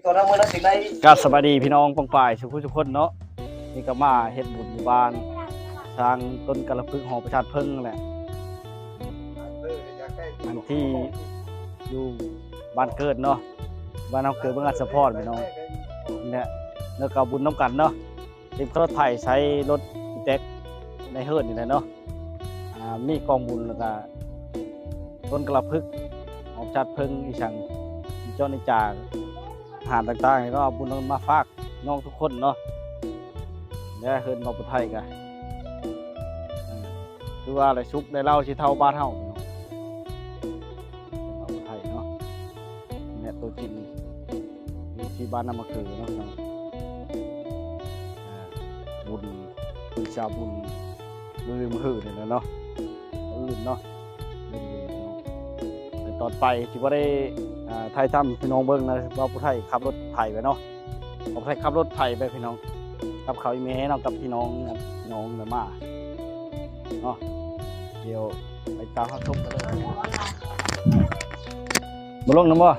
ຕອນເຮົາເມືອລະຊິໄດ້ ກາບສະບາຍດີພີ່ນ້ອງປ້ອງປາຍສູ່ຜູ້ສູ່ຄົນເນາະ. ນີ້ກໍມາເຮັດບຸນຢູ່ບ້ານຊ້າງຕົ້ນກາລະພຶກ ຫໍປະຊາດເພິ່ງນັ້ນແຫຼະ ອັນທີ່ຢູ່ບ້ານເກີດເນາະ ບ້ານເຮົາເກີດ ເມືອງອັດສະພອນພີ່ນ້ອງ. ນີ້ແຫຼະ ແລ້ວກໍເອົາບຸນນຳກັນເນາະ. ເຕັມລົດໄຖໃສ່ລົດອີແຕັກໃນເຮີດນີ້ແຫຼະເນາະ. ອ່າ ມີກອງບຸນ ແລ້ວກະຕົ້ນກາລະພຶກ ຫອມຊາດເພິ່ງ ອີ່ຫຍັງ ເຈົ້ານິຈາ ອາຫານຕ່າງໆ ເນາະ ເອົາບຸນມາຝາກນ້ອງທຸກຄົນເນາະ. ແລະເຮືອນເວົ້າຜູ້ໄທກະ ເອີ ຄືວ່າແຫຼະ ສຸກໄດ້ເລົ່າຊິເທົ່າບ້ານເຮົາເນາະ ເວົ້າຜູ້ໄທເນາະ. ແລະໂຕຈິງ ຢູ່ທີ່ບ້ານນ້ຳມະຄືເນາະ ພີ່ນ້ອງ. ອ່າ ບຸນເພິ່ນຊິເອົາບຸນມື້ອື່ນ ມື້ຮືນີ້ແຫຼະເນາະ ມື້ອື່ນເນາະ ບຸນຢູ່ເນາະ. ແຕ່ຕອນໄປຊິບໍ່ໄດ້ ອ່າ ຖ່າຍທຳໃຫ້ພີ່ນ້ອງເບິ່ງນະ ວ່າຜູ້ໄທຂັບລົດໄຖໄປເນາະ ຜູ້ໄທຂັບລົດໄຖໄປພີ່ນ້ອງ ກັບເຂົາອີ່ແມ່ເນາະ ກັບພີ່ນ້ອງ ພີ່ນ້ອງນະມາເນາະ. ດຽວໄປຕາມຮັບຊົມກັນເລີຍ. ບໍ່ລົງນຳບໍ່?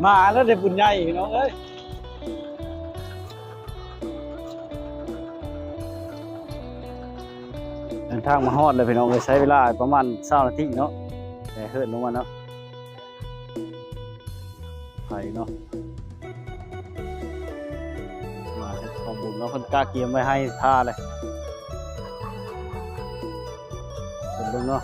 ມາແລ້ວໄດ້ບຸນໃຫຍ່ພີ່ນ້ອງເອີຍ. ເດີນທາງມາຮອດແລ້ວພີ່ນ້ອງເອີຍ ໃຊ້ເວລາປະມານຊາວນາທີເນາະ ແຕ່ເຮີດລົງມາເນາະ. ໄປເນາະ ມາເຮັດຂອງບຸນເນາະ ເພິ່ນກະກຽມໄວ້ໃຫ້ຖ້າເລີຍ ເບິ່ງເນາະ.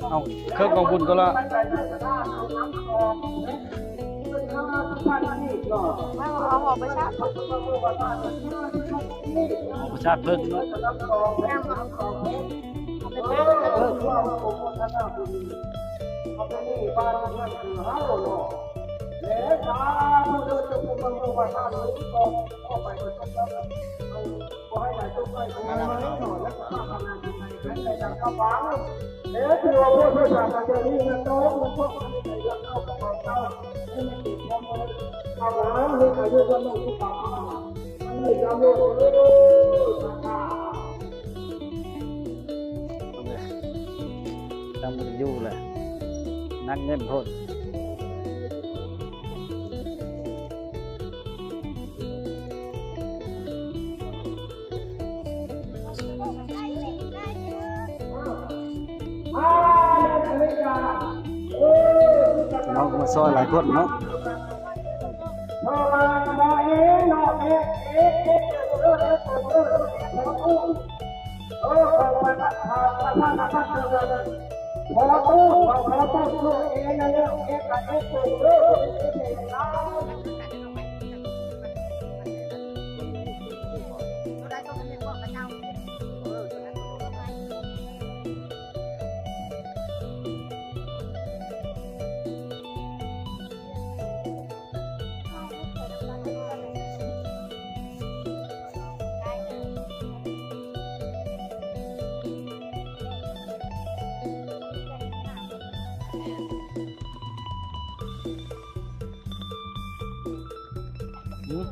ເອົາເຄື່ອງກອງບຸນກ່ອນລະ. ເອົາ ເອົາ ເອົາໄປຊະ ເອົາໄປຊະເພິ່ນເນາະ. ເອົາໄປເພິ່ນ ເອີ ເອົາໄປເພິ່ນ ເອົາໄປນີ້ ບ້ານເຮືອນຄືເຮົາເນາະ ແລະ ສາທຸເດີ ເຈົ້າຜູ້ເປັນຜູ້ປະທານ ຂໍໃຫ້ປະສົບ ຂໍໃຫ້ໄດ້ສົມໃຈ ຂໍໃຫ້ເນາະ ແລະ ປາດຖະໜາສິ່ງໃດ ໃຫ້ໄດ້ດັ່ງຄວາມຫວັງ. ແລະ ຖືວ່າໂພດໂພສາກະເຈົ້ານີ້ນະ ໂຕມັນພວກມັນໄດ້ລັກເອົາຂອງເຈົ້າ ໃຫ້ມັນເປັນຄວາມເລີດ ເອົາລະ ໃຫ້ອາຍຸວັນນະສຸຂະພາບ ມັນໄດ້ຈຳໂລດເດີ ສາທຸ. ເອົາເລີຍ ຕັ້ງຢູ່ແຫຼະ ນັກເງິນໂພດ. ເນາະ ມາຊ່ອຍຫຼາຍຄົນເນາະ. ຫືມ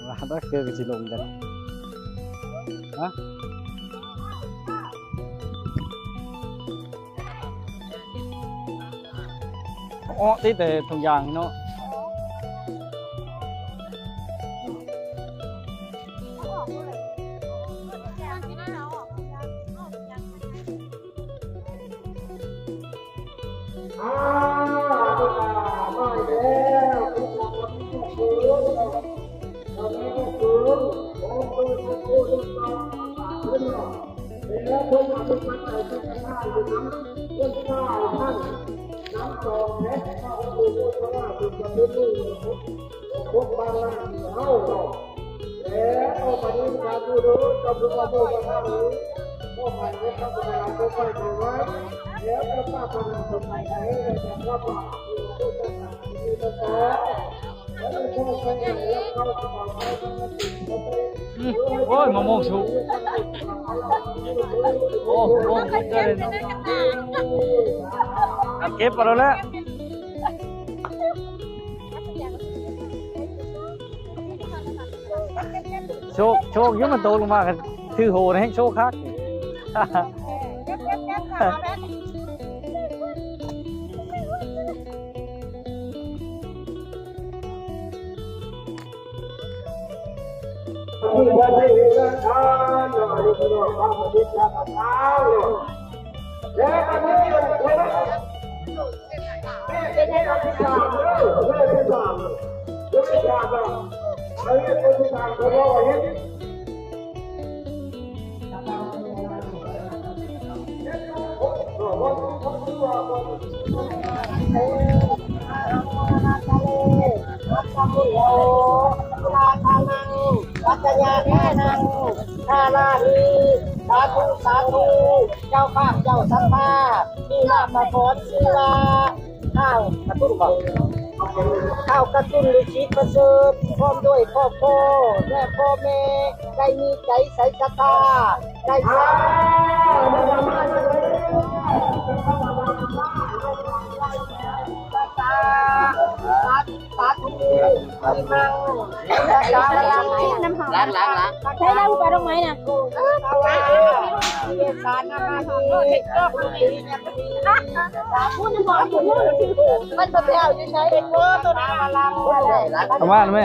ວ່າດອກເຕີກໍຊິລົງກັນ ຮະ? ເອາະຕິແຕ່ທຸງຢາງເນາະ. ເອົາອອກເລີຍ. ມີປັດໄຈສັງຄະທານຢູ່ນຳເພິ່ນຊາວພັນ ນຳສອງແພັກ ມາອົບອວຍໂມທະນາບຸນປະເພນີ ຄົບບາງລ້ານເຮົາເນາະ ແລະ ອອກມາດີການຢູ່ເດີ ເຈົ້າຜູ້ມາໂມທະນາເອີຍ ຂໍໃຫ້ເງິນທຳບຸນຫຼາຍ ຂໍໃຫ້ໄວ ແລ້ວເຈົ້າພາພວກເຮົາສົມໃຈໃຫ້ໄດ້ ແຕ່ຄວາມຫວັງ ອືມ ໂອ້ຍ ມະມ່ວງສຸກ ໂອ້ ມະມ່ວງສຸກເກີນເນາະ ເກັບເອົາແລ້ວແຫຼະ ໂຊກ ໂຊກຢູ່ ມັນຕົກລົງມາ ຖືໂຫນແຮງໂຊກຄັກ. ປັດຈະຍາທານັງ ທາລານີ ສາທຸ ສາທຸ ເຈົ້າພາບ ເຈົ້າສັດທາ ມີນາມມະພອນຊື່ວ່າ ທ້າວກະຕຸນບໍ? ທ້າວກະຕຸນ ລິຂິດປະເສີດ ພ້ອມດ້ວຍຄອບຄົວ ແລະ ພໍ່ແມ່ ໄດ້ມີໃຈໃສສັດທາ ໄດ້ສາທຸ ສາທຸ ສາທຸ ອີມັງ ສາທຸ ຫຼານ ຫຼານ ຫຼານ ໃຊ້ໄດ້ຜູ້ປາດອກໄມ້ນະ ສານະມານີ ມັນບໍ່ແຖວຢູ່ໃສ ເອົາມາແມ່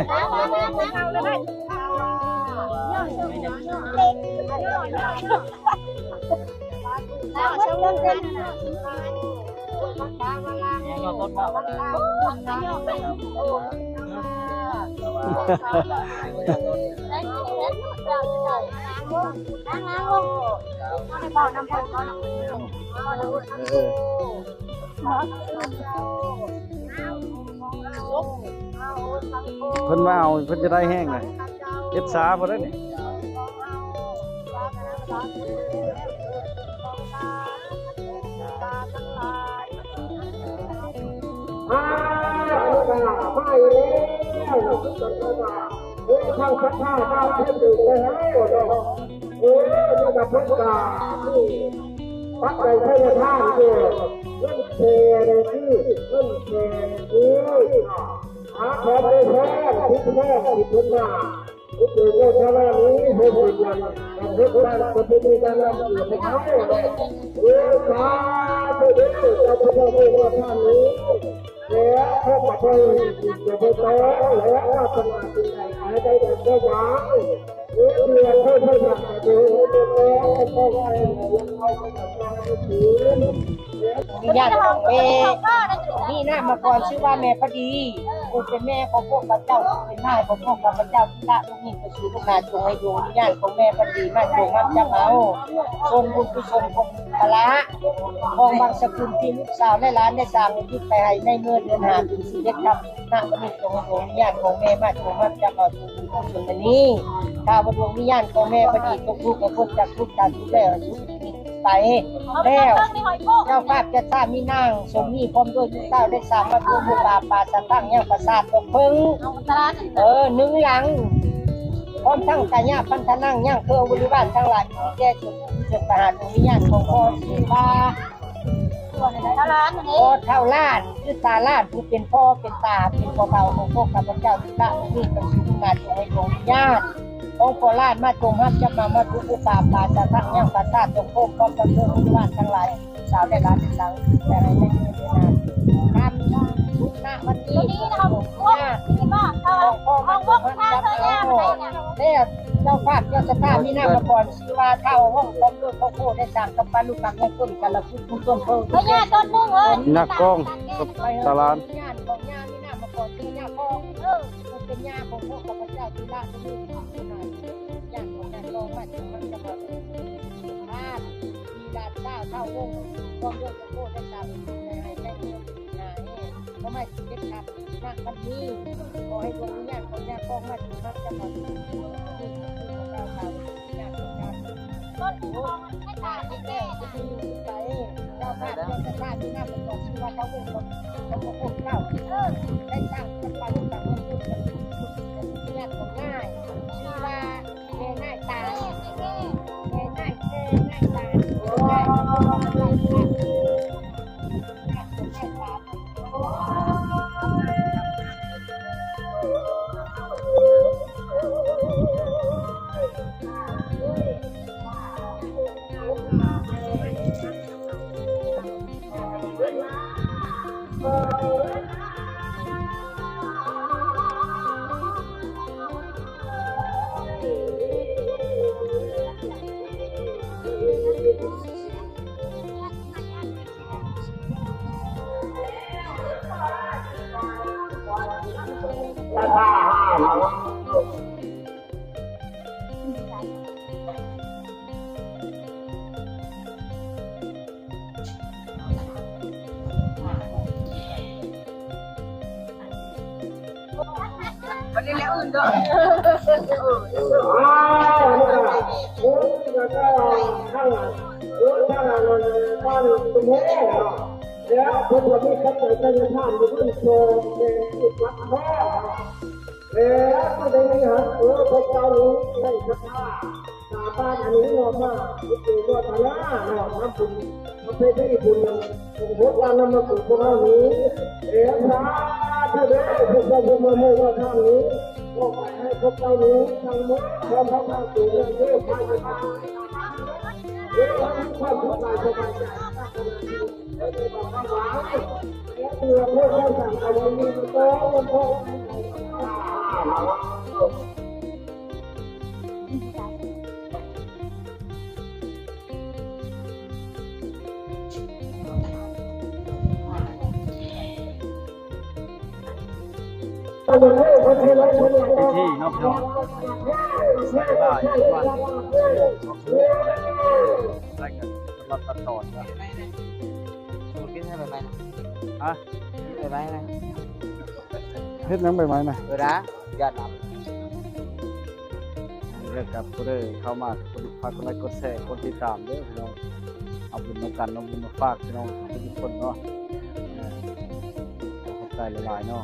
ເພິ່ນມາເອົາ ເພິ່ນຈະໄດ້ແຮງເລີຍ ເຮັດສາບໍ່ໄດ້ນີ້ ມາແລ້ວ ເອີ ທາງສັດທາມາເພິ່ນເດີໄປເຮົາເນາະ ເອີ ນີ້ກະເພິ່ນກະມີປັດໄຈໄທຍະທານຢູ່ ເງິນແສນກີບ ເງິນແສນກີບເນາະ ຫາຂອງໄດ້ແພງ ຖືກແພງທີ່ເພິ່ນມາ ໂອເຄ ໂມທະນານີ້ ໂຮງຮຽນ ການເຮັດງານປະເພນີການນຳເອກພວກເຮົາເນາະ ເອີ ສາທຸເດີ ເຈົ້າພະເຈົ້າເອີຍ ວ່າທ່ານນີ້ ແລະ ຂໍພະພອຍຈະໄປຕໍ່ ແລະ ວາດສະໜາເປັນໃດ ໃຫ້ໄດ້ດັ່ງຄວາມຫວັງ ເອີ ເພື່ອເພິ່ນໄດ້ຮັບປະໂຫຍດ ແລະ ຕ້ອງໃຫ້ເຮົາເຂົ້າໄປກັບເຈົ້າທີ່ສູນ ມີຍາດຂອງແມ່ ມີນາມມະກອນຊື່ວ່າແມ່ພະດີ ຜູ້ເປັນແມ່ຂອງພວກຂ້າພະເຈົ້າ ເປັນນາຍຂອງພວກຂ້າພະເຈົ້າ ທີ່ລະລູກນີ້ໄປສູ່ລູກໜ້າ ຈົ່ງໃຫ້ດວງວິນຍານຂອງແມ່ພະດີມາຈົ່ງຮັບຈັບເອົາ ສ່ວນບຸນກຸສົນຂອງພະລະ ຂອງບັງສະກຸນທີ່ລູກສາວແລະຫຼານໄດ້ສ້າງອຸທິດໄປໃຫ້ໃນເມື່ອເດືອນຫ້າເປັນສິບເອັດຄ່ຳ ນະ ບັດນີ້ຈົ່ງໃຫ້ດວງວິນຍານຂອງແມ່ມາຈົ່ງຮັບຈັບເອົາບຸນກຸສົນອັນນີ້ ຖ້າວ່າດວງວິນຍານຂອງແມ່ພະດີຕົກທຸກໃຫ້ພົ້ນຈາກທຸກ ຈາກທຸກແລ້ວໃຫ້ສຸກຊີວິດ ໄປແລ້ວ ເຈົ້າພາບຈັດສາມີນາງສົມມີ ພ້ອມດ້ວຍລູກສາວໄດ້ສ້າງວັດວູປາປາສະທັງຍັງປາສາດດອກເຜິ້ງ ເອີ ໜຶ່ງຫຼັງ ພ້ອມທັງກາຍະພັນທະນັງຍັງເຄືອບໍລິວານທັງຫຼາຍ ມີແກ່ສ່ວນບຸນກຸສົນໄປຫາດວງວິນຍານຂອງພໍ່ສີບາ ພໍ່ເຖົ້າລ້ານ ຫຼື ຕາລ້ານ ຜູ້ເປັນພໍ່ເປັນຕາ ເປັນພໍ່ເຖົ້າຂອງພວກຂ້າພະເຈົ້າ ທີ່ລະມີປະສົບການຢູ່ໃນດວງວິນຍານ ຂອງພໍ່ລ້ານມາຈົ່ງຮັບຈັບມາ ມາທຸກອຸປາປາສາທັງຍັງປາສາດຕົງໂຄງ ພ້ອມທັງເພື່ອນບ້ານທັງຫຼາຍ ສາວແລະຫຼານທັງຫຼາຍ ແຕ່ໃຫ້ໄດ້ເກີດເວລານຳທຸກນະວັນນີ້ ຕົວນີ້ນະ ຂອງພໍ່ມາຈົ່ງຮັບຈັບເອົາ ແລ້ວເຈົ້າພາບເຈົ້າຊະຕາມີນາມມະກອນ ຊື່ວ່າທ້າວຫ້ອງ ພ້ອມດ້ວຍຄອບຄົວ ໄດ້ສ້າງກຳປັ່ນລູກປັກໃນຕົ້ນກາລະພຸດ ຜູ້ຕົ້ນເພີງ ພະຍາຕົ້ນໜຶ່ງເອີຍ ນັກກອງກັບຕາຫຼານ ຍານຂອງຍາມີນາມມະກອນ ຊື່ຍາຂອງ ເອີ ເປັນຍາຂອງພວກຂ້າພະເຈົ້າທີ່ລະ ທີ່ມີ ຍານຂອງຍາຂອງມັນ ມັນຈະມາເປັນ ທ່ານ ວົງ ພ້ອມດ້ວຍພະໂຄດ ໄດ້ຕາມໃນໄຮ່ໃນເຮືອນ ໜ້າແຮງ ບໍ່ໄມ້ເກັບກັບ ນະ ບັດນີ້ ຂໍໃຫ້ດວງວິນຍານຂອງຍາຄອງມາຖືກຮັບຈາກເຮົາ ທີ່ເຈົ້າຂ້າ ວິນຍານຂອງຍາ ຕົ້ນຂອງໃຫ້ຕາຍແທ້ໆ ເຈົ້າພາບເຈົ້າສະພາບທີ່ນຳປະກອບຊີວະທາວົງຂອງພະໂຄດເຈົ້າ ໄດ້ສ້າງກຳປັງກຳບຸນກັບວິນຍານຂອງຍາ ຊື່ວ່າ ແລ້ວເພິ່ນກໍມີປັດໄຈໄທຍະທານຢູ່ເພິ່ນສອງແສນກີບ ແລ້ວກໍໄດ້ມີຫັ້ນ ເອີ ພວກເຈົ້ານີ້ໄດ້ສັດທາ ສາບານອັນນີ້ເນາະ ມາອຸດໜູນໂມທະນາເນາະ ນຳບຸນປະເພນີບຸນຂອງພວກເຮົານຳມາສູ່ພວກເຮົານີ້ ເອີ ສາທຸເດີ ພວກເຈົ້າຜູ້ມາໂມທະນານີ້ ຂໍໃຫ້ພວກເຈົ້ານີ້ທັງໝົດ ພ້ອມທັງຕົວເອງເດີ ພາຍໃນບ້ານ ເອີ ມີຄວາມສຸກກາຍສະບາຍໃຈ ພິທີເນາະ ພີ່ນ້ອງ ໃຊ້ເວລາຢູ່ປະມານ ໄດ້ກັນສຳລັບຕັດຕໍ່ນະ ເຮັດໃຫ້ໃບໄມ້ນະ ຮະ? ເຮັດໃຫ້ໃບໄມ້ນະ ເວລາ ຢ່ານຳ ເດີກັບຜູ້ໃດເຂົ້າມາ ກະຝາກກົດໄລກົດແຊ ກົດຕິດຕາມເດີພີ່ນ້ອງ ເອົາບຸນນຳກັນ ເອົາບຸນມາຝາກພີ່ນ້ອງທຸກຄົນເນາະ ເອີ ຂອບໃຈຫຼາຍໆເນາະ.